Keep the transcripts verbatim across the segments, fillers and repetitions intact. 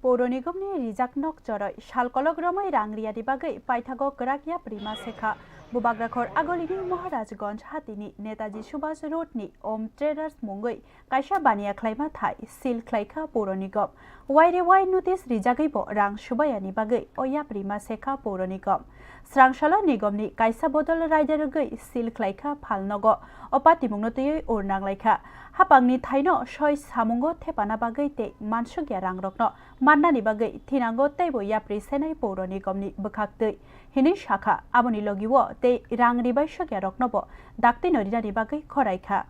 Puro Nigomni rijak nok choroi sal kolok romwi rang riyani bagwi paithago kwrak yaprima sekha. Bubagrakhor Agolini Maharajganj hatini Netaji Subhash Roadni Om Traders mungwi kaisa baniya khlaima thai seal khlaikha Puro Nigom. Waire wai notice rijagwibo rang subaiyani bagwi o yaprima sekha Puro Nigom. Srangsalo Nigomni kaisa bodol raida rwgwi seal khlaikha phalnogo. O patimungno twiwi ur nanglaikha. Hapangni thaino soi samungo thepana bagwi tei mansukya rangrokno mannani bagwi thinango teibo yapri senai Puro Nigomni bwkhaktwi hinwi sakha, aboni logiwo tei rang ribai sokya roknobo daktino rinani bagwi khoraikha.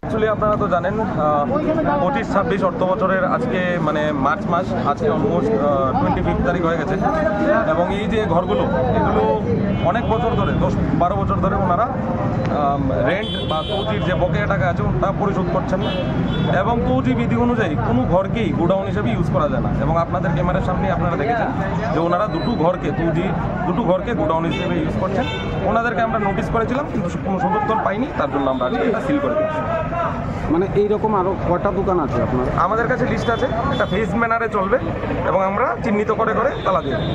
Actually, আপনারা তো জানেন, আহ, পঁচিশ ছাব্বিশ অর্থ বছরের আজকে, মানে, মার্চ মাস, আজকে অলমোস্ট টোয়েন্টি ফিফথ তারিখ হয়ে গেছে। এবং এই যে ঘরগুলো, এগুলো অনেক বছর ধরে, দশ বারো বছর ধরে ওনারা রেন্ট বা তৌজির যে বকেয়া টাকা আছে, ওটা পরিশোধ করছেন না। এবং তৌজি বিধি অনুযায়ী কোনো ঘরকেই গোডাউন হিসেবে ইউজ করা যায় না। এবং আপনাদের ক্যামেরার সামনে আপনারা দেখেছেন যে ওনারা দুটো ঘরকে, তৌজি দুটো ঘরকে গোডাউন হিসেবে ইউজ করছেন। ওনাদেরকে আমরা নোটিশ করেছিলাম, কিন্তু কোনো সদুত্তর পাইনি, তার জন্য আমরা আজকে এটা সিল করে দিচ্ছি। মানে, এইরকম আরো কয়টা দোকান আছে আপনার? আমাদের কাছে লিস্ট আছে, এটা ফেজ ম্যানারে চলবে এবং আমরা চিহ্নিত করে করে তালা দিয়ে দেব।